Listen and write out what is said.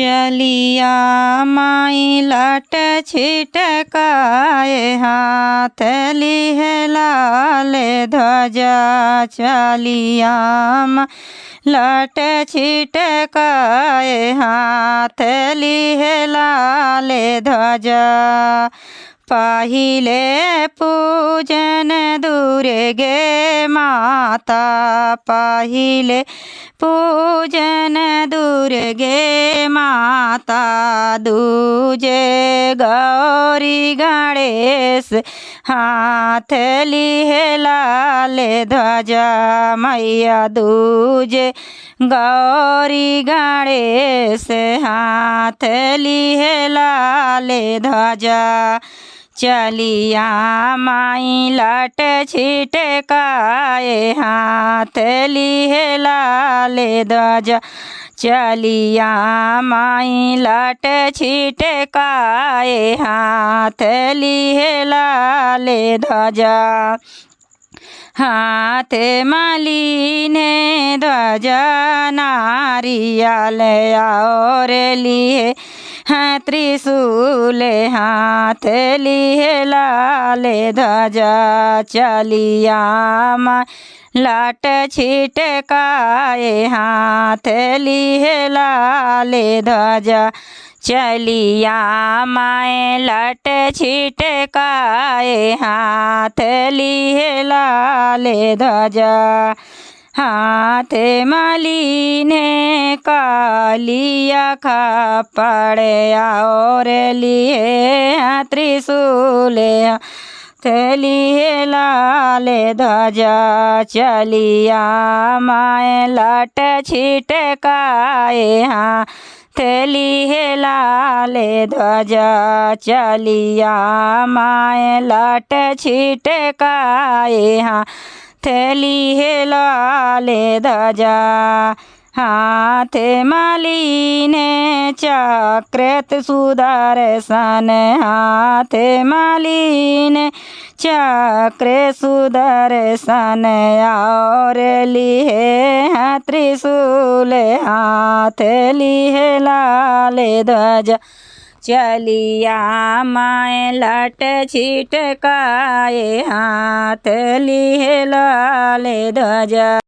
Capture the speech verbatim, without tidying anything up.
चलिया माई लट छिटकाए, हाथ लिहे लाल ध्वजा। चलिया माई लट छिटकाए, हाथ लिहे लाल ध्वजा। पहिले पूजन दुर्गे माता, पहिले पूजन दुर्गे माता, दूजे गौरी गणेश, हाथ लिहे लाल ध्वजा। मैया दूजे गौरी गणेश, हाथ लिहे लाल ध्वजा। चलिया माई लट छिटकाए, हाथ लिहे लाल ध्वजा। चलिया माई लट छिटकाए, हाथ लिहे लाल ध्वजा। हाथ मा लीन्हे ध्वजा नारियल और लिहे हैं त्रिशूल, हाथ लिहे लाल ध्वजा। चलिया माई लट छिटकाए, हाथ लिहे लाल ध्वजा। चलिया माई लट छिटकाए, हाथ लिहे लाल ध्वजा। हाथ मा लीन्हे कालिया खप्पड़ और लिहे त्रिशूल, हाथ लिहे लाल ध्वजा। चलिया माई लट छिटकाए, हाथ लिहे लाल ध्वजा। चलिया माई लट छिटकाए, हाथ लिहे लाल ध्वजा। हाथ मा लीन्हे चक्र सुदर्शन, हाथ मा लीन्हे चक्र सुदर्शन और लिहे हैं त्रिशूल, हाथ लिहे लाल ध्वजा। चलिया माई लट छिटकाए, हाथ लिहे लाल ध्वजा।